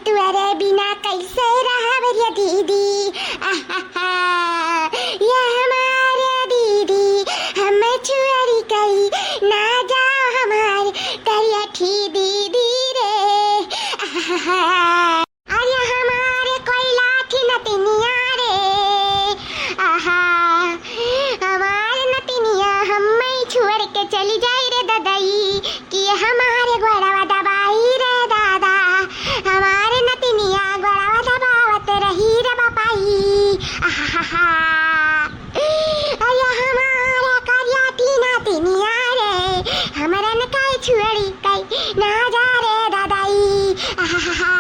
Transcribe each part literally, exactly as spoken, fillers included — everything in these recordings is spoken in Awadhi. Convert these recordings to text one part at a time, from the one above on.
तुअरे बिना कैसे रहब रे दीदी, आहाहा। ये हमारे दीदी, हम छुअरी कई ना जाओ हमार करिया ठी दीदी रे, आहाहा। अरे हमारे कोई लाठी नतिनिया रे, आहा। हमारे नतिनिया हम्मे छोड़ के चली जाई रे ददई, कि हमारे गोड़वा दबाई रे दादा, हमारे नतिनिया गोड़वा दबावत रही रे बापाई। आहाहा। अरे हमारे करिया ठी नतिनिया रे, हमरन काहे छुअड़ी कई ना जा रे दादाई। आहाहा।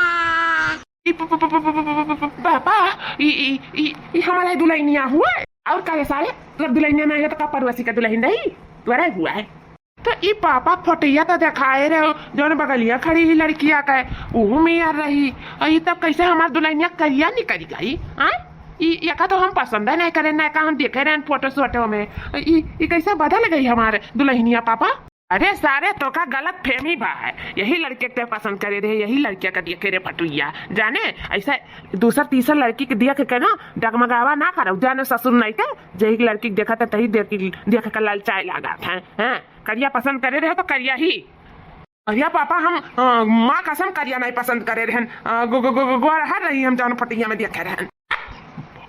ई प-, प-, प-, पापा, ई, ई, ई, ई हमारा दुल्हनिया हुआ है। और का रे सारे, तोर दुल्हनिया नहीं है तो का पड़ोसी का दुल्हन रही? तोरा हुआ है। तो ई पापा फोटोइया तो देखाए रहे हो, जौन बगलिया खड़ी ही लड़किया का है, उहू में यार रही। और ई तब कैसे हमार दुल्हनिया करिया निकल गई, हाँ? ई, एका तो हम पसंद नहीं करे, ना का हम देखे रहन फोटो सोटो में। ई, ई कैसे बदल गई हमारे दुल्हनिया पापा? अरे सारे, तोका गलत फहमी बा है, यही लड़के के पसंद करे रहे, यही लड़किया का देखे रे पटुइया। जाने, ऐसा दूसर तीसर लड़की के देख के ना डगमगावा ना करो, जाने ससुर नहीं के, जही लड़की के देखा था तही देख, देख के ललचाए लागत है, हैं? करिया पसंद करे रहे तो करिया ही। करिया पापा, हम, अ, माँ कसम करिया नहीं पसंद करे रहन, अ, गो-, गो-, गो-, गो-, गोरहर रही हम जौन फोटोइया में देखे रहन।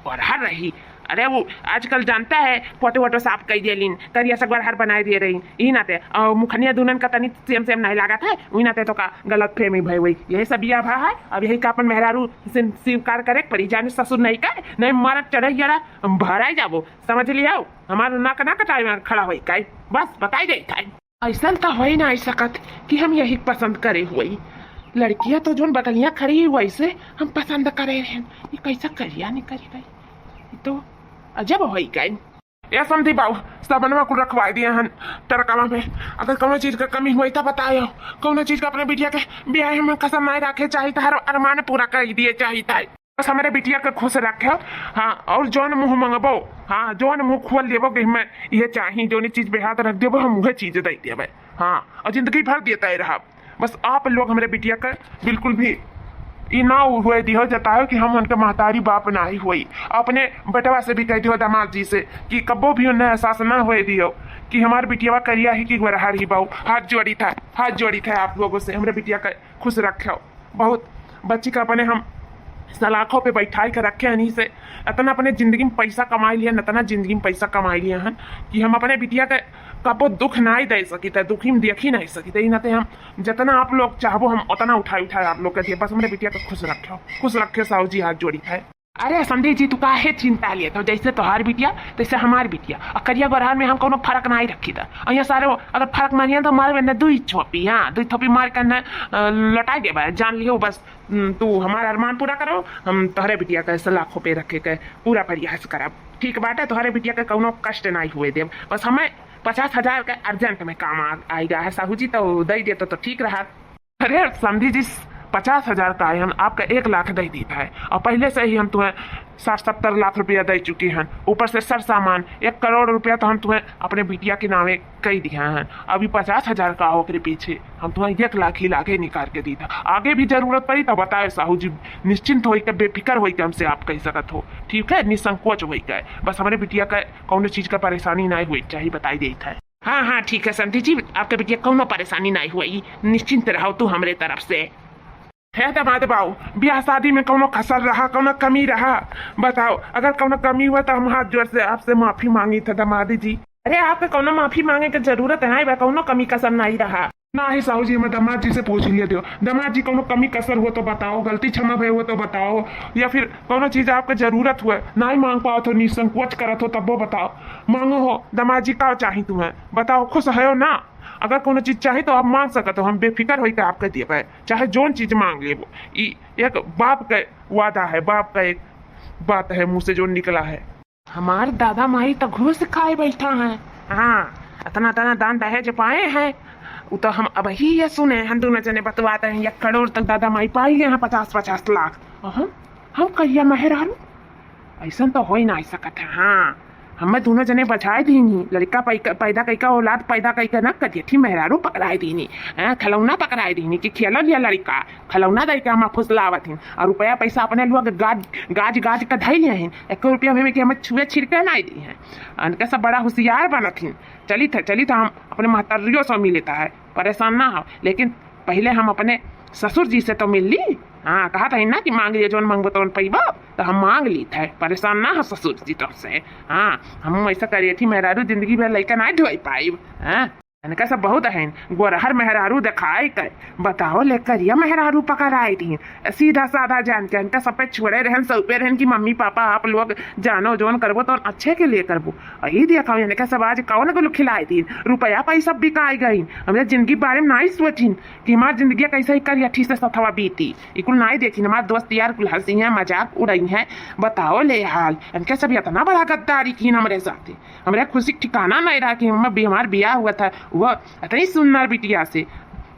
गोरहर रही? अरे वो आजकल जानता है, फोटो वोटो साफ कर दिए लीन, करिया से गोरहर बनाए दिए रही, ई नाते, अ, मुखनिया दुनन का तनी सेम सेम नहीं लागत है, वही नाते तोका गलत फहमी भई हुई। यही सब बिया भा है, अब यही का अपन मेहरारू से स्वीकार करे के पड़ी, जाने ससुर नहीं का, नहीं मरद चढ़े जरा भराई जाबो, समझ लिया? हमार नाक ना कटाई में खड़ा होई काई, बस बताई दे काई। ऐसन त होई ना सकत कि हम यही पसंद करे हुई। लड़किया तो जौन बगलिया खड़ी हुई, वैसे हम पसंद करे रहन। ये कैसा करिया निकल गई, ये तो अजब होई गई। ए समधी बाऊ, साबुनवा कुल रखवाई दिए हन टरकवा में। अगर कौनो चीज का कमी हुई तो बतायो। कौनो चीज का अपने बिटिया के बियाह में कसर नहीं रखे चाहिए, हर अरमान पूरा कर दिए चाहिए। बस हमरे बिटिया के खुश रखे। हाँ, और जौन मुँह मंगबो, हाँ, जौन मुँह खोल देबो कि हमें ये चाही, जौन चीज बेहाथ रख देबो, हम उहे चीज दे देबे। हाँ, और जिंदगी भर देते रहब। बस आप लोग हमरे बिटिया के बिल्कुल भी ई ना हुए दियो, जतायो कि हम उनके महतारी बाप ना ही हुई। अपने बेटवा से भी कह दियो, दामाद जी से, कि कब्बो भी उन्हें एहसास ना हुए दियो कि हमार बिटिया करिया ही कि गोरहर ही बाऊ। हाथ जोड़ी था, हाथ जोड़ी था आप लोगों से, हमरे बिटिया के खुश रखो। बहुत बच्ची का अपने हम सलाखों पे बैठाई के रखे हनी से, इतना अपने जिंदगी में पैसा कमाई लिए हन, इतना जिंदगी में पैसा कमाई लिए हन कि हम अपने बिटिया के कबो दुख नाई दे सकित है, दुखी में देखी नहीं सकित है। ई नाते हम जितना आप लोग चाहबो, हम उतना उठाई उठाई आप लोग के दिए। बस हमरे बिटिया के खुश रखे, खुश रखे साहू जी, हाथ जोड़ी है। अरे समधी जी, तू काहे चिंता लेत हो? जैसे तोहार बिटिया, तैसे हमार बिटिया। आ करिया गोरहर में हम कौनो फर्क नाई रखी था। और यहाँ सारे अगर फर्क मारिया तो मारबे न दुई थोपी, हाँ, दुई थोपी मार के न, अ, लौटाई देबे, जान लियो बस। हम्म, तू हमार अरमान पूरा करो, हम तोहरे बिटिया के सलाखों पे रखे के पूरा प्रयास करब। ठीक बाटे, तोहरे बिटिया के कौनो कष्ट नाई हुए देब। बस हमें पचास हजार के अर्जेंट में काम आ, आइगा है साहू जी, तो दे देतो तो ठीक रहा। अरे समधी जी, पचास हजार का है, हम आपका एक लाख दे दीत है, और पहले से ही हम तुम्हें साठ सत्तर लाख रुपया दे चुकी हैं, ऊपर से सर सामान एक करोड़ रुपया तो हम तुम्हें अपने बिटिया के नावे कई दिया है। अभी पचास हजार का हो, ओकरे पीछे हम तुम्हें एक लाख ही लागे निकाल के दीत है। आगे भी जरूरत पड़ी तो बताए साहू जी, निश्चिंत होई के, बेफिक्र होई के हमसे आप कह सकत हो, ठीक है, निसंकोच होई के। बस हमरे बिटिया का कौनो चीज का परेशानी नहीं हुई चाहिए, बताई देत है। हाँ, हाँ, ठीक है समधी जी, आपके बिटिया कौनो परेशानी नहीं हुई, निश्चिंत रहो तू हमरे तरफ से। हे दामाद बाऊ, ब्याह शादी में कौनो कसर रहा, कौनो कमी रहा, बताओ। अगर कौनो कमी हुआ तो हम हाथ जोड़ से आपसे माफी मांगी था दामाद जी। अरे, आपके कौनो माफी मांगे के जरूरत नहीं बा, कौनो कमी कसर नहीं रहा। ना ही साहू जी, मैं दामाद जी से पूछ लिया दियो। दामाद जी, कौनो कमी कसर हुआ तो बताओ, गलती क्षमा भय हुआ तो बताओ, या फिर कौनो चीज आपके जरूरत हुआ, नहीं मांग पाओ तो निसंकोच करत हो, तब्बो बताओ। मांगो हो दामाद जी, का चाही तुम्हें, बताओ, खुश हो ना? अगर कौनो चीज चाही तो आप मांग सकत हो, हम बेफिक्र होई के आपके देबे, चाहे जौन चीज मांग लेबो। ई एक बाप का वादा है, बाप का एक बात है, मुंह से जो निकला है। हमार दादा माई तो घूस खाए बैठा है। हाँ, इतना, इतना दान दहेज पाए हैं, उ तो हम अबही ये सुने हैं, दोनों जने बतवाते हैं, एक करोड़ तक दादा माई पाई गए हैं, पचास, पचास लाख। अहं, हम कहिया मेहरारू? ऐसन तो हो ही नहीं सकत है। हाँ, हमें दुनो जने बचाए दीनी, लड़का पैका-, पैदा कइका, औलाद पैदा कइका ना, करियठी मेहरारू पकड़ाए दीनी, हैं, खिलौना पकड़ाए दीनी कि खेलो लिया लड़का, खिलौना दइका हम फुसलावत हिन, और रुपया पैसा अपने लोग गाज, गाज, गाज के धइ लिया हिन, एको रुपया में कि हमें छुए छिड़के नाई दी हैं। इनके सब बड़ा होशियार बनत हिन। चलित है, चलित है, हम अपने महतरियो से मिलित है, परेशान ना हो, लेकिन पहिले हम अपने ससुर जी से तो मिल ली। हाँ, कहत है ना कि मांग लिए, जौन मांगबो तौन पइबो, तो हम मांग लीत है, परेशान ना हो ससुर जी तुमसे। हाँ, हम ऐसा करियठी मेहरारू जिंदगी भर लइका नाई ढोई पाइब। हाँ, इनका सब बहुत है, गोरहर मेहरारू देखाए के, बताओ ले करिया मेहरारू पकड़ाए दिन, सीधा साधा जान के इनका सब पे छोड़े रहन, सौंपे रहन कि मम्मी पापा आप लोग जानो जौन करबो तो अच्छे के लिए करबो। अही देखो इनका सब आज कौन गुल खिलाए दिन, रुपया पैसा बिकाए गई, हमरे जिंदगी बारे में नाई सोचिन कि हमार जिंदगी कैसे ही करियठी से सथवा बीती। ई कुल नाई देखिन, हमार दोस्त यार कुल हंसी हैं, मजाक उड़ाई हैं। बताओ ले हाल, इनके सब इतना बड़ा गद्दारी कीन हमरे साथे। हमरे खुशी के ठिकाना नहीं रहा कि हम बि-, हमार बियाह हुआ था वो इतनी सुंदर बिटिया से।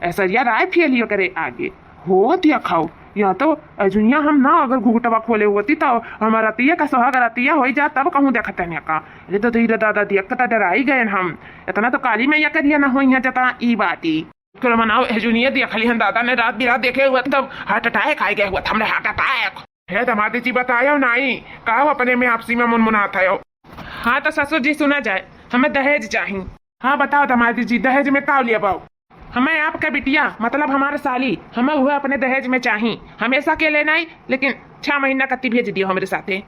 ऐश्वर्या राय फेल ही करे आगे। हो दिया खाओ, या तो अजुनिया हम ना अगर घुघुटवा खोले होती तो हमार रतिया का सुहाग रतिया होई जा, तब कहूँ देखते हैं का। अरे तो तेरे दादा दिया कता डराई गए हम। इतना तो काली मैया करिया ना होई है जितना ई बाटी। करो मनाओ, अजुनिया दिया खाली हम दादा ने रात बिरात देखे हुआ तब हार्ट अटैक आ गया हुआ था, हमरे हार्ट अटैक। हे दमादी जी, बतायो नाई, काहो अपने में आपसी में मुनमुनात हयो? हाँ तो ससुर जी सुना जाए, हमें दहेज चाही। हाँ बताओ दमादी जी, दहेज में का लिया बाऊ? हमें आपका बिटिया, मतलब हमारे साली, हमें वह अपने दहेज में चाही, हमेशा के लिए नाई, लेकिन छह महीना कत्ती भेज दियो हमरे साथे।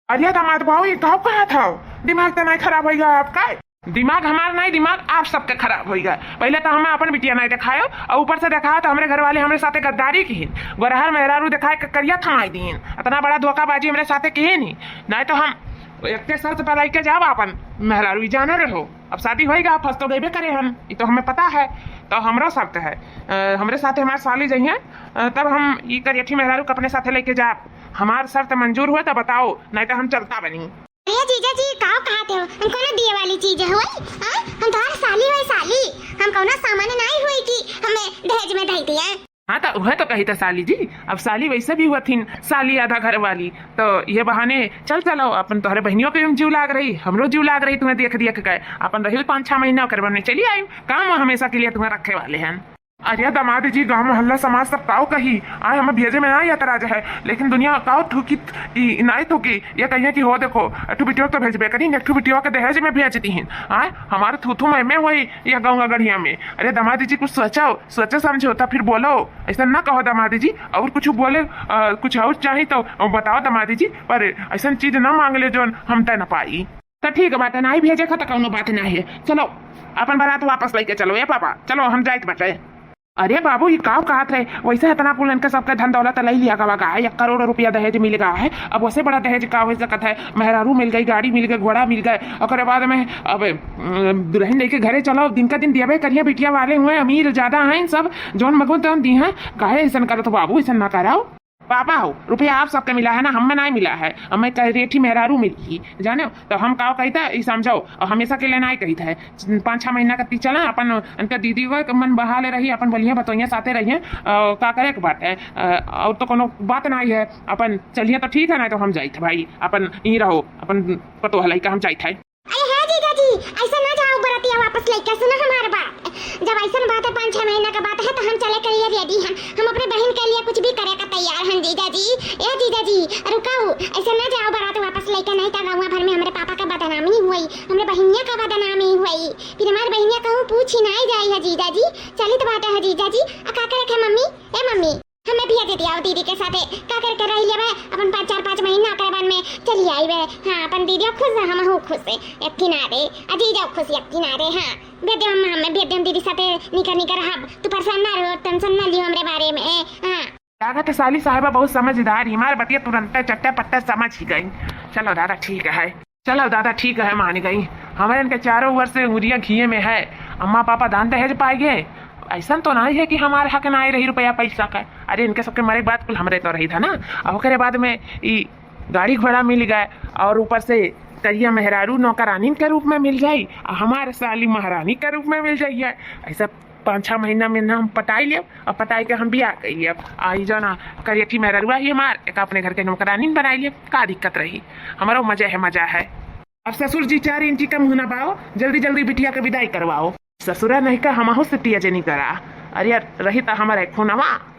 अरे दामाद बाऊ, ये का कहत हौ? दिमाग तो नाई खराब होइगा आपका? दिमाग हमार नाई, दिमाग आप सबके खराब होइगा। पहिले तो हमें अपन बिटिया नाई देखायो और ऊपर से देखाओ तो हमरे घर वाले हमरे साथे गद्दारी किहिन, गोरहर मेहरारू देखाए के करिया थमाई दीन। इतना बड़ा धोखाबाजी हमरे साथे किहिन ही, नाई तो हम एक के शर्त पर लेके जाब अपन मेहरारू, ई जाने रहो। अब शादी होइगा, फंस तो गइबे करे हम, ई तो हमें पता है। तो हमरो शर्त है, अ, हमरे साथे हमार साली जइहें, अ, तब हम ई करियठी मेहरारू के अपने साथे लेके जाब। हमार शर्त मंजूर हुए तो बताओ, नाई तो हम चलता बनी। अरे जीजा जी, का कहत हो? हम कौनो दिए वाली चीज है होई? हाँ? हम तोहार साली होई, साली। हम कौनो सामान नाई होई कि हमें दहेज में दे दिया। हाँ, तो वह तो कही था साली जी, अब साली वैसे भी हुआ थी साली आधा घर वाली, तो ये बहाने चल चलो, अपन तोहरे बहनियों के भी जीव लाग रही, हमरो जीव लाग रही तुम्हें देख देख के। अपन रही पाँच छह महीना, ओकर बाद में चली आई, काम हमेशा के लिए तुम्हें रखे वाले हैं। अरे दामाद जी, गांव मोहल्ला समाज सब काव कही, आए हमें भेजे में ना यतराज है, लेकिन दुनिया काव थूकी, ई, ई नाई थूकी, ये कहिए कि हो देखो, एक ठो बिटिया तो भेजबे करी, एक ठो बिटिया के दहेज में भेज दी हैं। आए हमारे थू थू में, में वही या गाँव गढ़िया में। अरे दामाद जी, कुछ सोचो, सोचो समझो तब फिर बोलो, ऐसा ना कहो दामाद जी। और कुछ बोले, अ, कुछ और चाही तो बताओ दामाद जी, पर ऐसा चीज ना मांग ले जो हम तय ना पाई। तो ठीक बाटे, नाई भेजे का तो कौनो बात ना है। चलो, अपन बारात वापस लेके चलो। ए पापा, चलो, हम जाइत बाटे। अरे बाबू, ई काव कहत है? वैसे इतना कुल इनके सबके धन दौलत ले लिया गवा गा है, एक करोड़ रुपया दहेज मिल गा है। अब वैसे बड़ा दहेज का हो सकत है? मेहरारू मिल गई, गाड़ी मिल गई, घोड़ा मिल गए, ओकरे बाद में अब, अम, दुल्हन लेके घरे चलो, दिन का दिन दियाबे करिए, बिटिया वाले हुए, अमीर ज्यादा हैं सब, जौन मगो तौन दी हैं। काहे ऐसन करत हो बाबू, ऐसन ना कराओ। पापा हो, रुपया आप सबके मिला है ना, हमें नाई मिला है, हमें करियठी मेहरारू मिली ही, जाने हो? तो हम काव कहित है, ई समझो, और हमेशा के लिए नाई कहित है। पाँच छह महीना का ती चला, अपन उनका दीदी को मन बहाले रही, अपन बढ़िया बतोइया साथे रहिए, अ, का करे के बात है, अ, और तो कोनो बात नाई है, अपन चलिए तो ठीक है, नाई तो हम जाइत है भाई, अपन ई रहो, अपन पतोह लइका हम जाइत है। अरे हे जीजा जी, ऐसा ना जाओ बरतिया वापस लेके, सुनो हमार बात। जब ऐसन बात है, पाँच छह महीना का बात है, तो हम चले के लिए ready हैं। हम अपने बहन के लिए कुछ भी करे का तैयार हैं जीजा जी। ए जीजा जी, रुकाओ, ऐसा ना जाओ बारात वापस लेके, नहीं तो गाँव भर में हमरे पापा का बदनामी हुई, हमरे बहनिया का बदनामी हुई, फिर हमारे बहनिया कहूँ पूछी नहीं जाई है जीजा जी। चलित बाटे है जीजा जी। आ का करे के मम्मी? ए मम्मी, हमें भेज दिया दीदी के साथे, का करके रह लेबे अपन पाँच, चार पाँच महीना, ओकरे बाद में चली आईबे। हाँ, अपन दीदियो खुश है, हमहू खुश है, एक किनारे, आ जीजो खुश एक किनारे। हाँ, भेज दे अम्मा, हमें भेज दे दीदी साथे, निकर निकर रहब, तू परेशान ना रहो, tension ना लियो हमरे बारे में। हाँ। लागत है साली साहबा बहुत समझदार ही, हमारे बतिया तुरंते चट्टे पट्टे समझ ही गई। चलो दादा, ठीक है। चलो दादा, ठीक है, मान गई। हमारे इनके चारों ओर से उंगलियां घिये में है। अम्मा पापा दान दहेज पाए गए, ऐसा तो नहीं है कि हमारे हक ना आए रही रुपया पैसा का। अरे, इनके सबके मरे के बाद कुल हमरे तो रही था ना। और ओकरे बाद में ई गाड़ी घोड़ा मिल गए, और ऊपर से करिया मेहरारू नौकरानी के रूप में मिल जाई, और हमारे साली महारानी के रूप में मिल जाइए। ऐसा पाँच छह महीना में ना हम पटाई लेब, और पटाई के हम बियाह कर लेब। आ ई जौन करियठी मेहररुआ ही हमार, एक अपने घर के नौकरानी बनाई लेब, का दिक्कत रही? हमारो मजा है, मजा है। अब ससुर जी चार इंची कम हुना बाओ, जल्दी जल्दी बिटिया के विदाई करवाओ। ससुरा नहीं का हमहू से तिया जनी करा। अरे यार, रही ता हमारा एक फोनवा।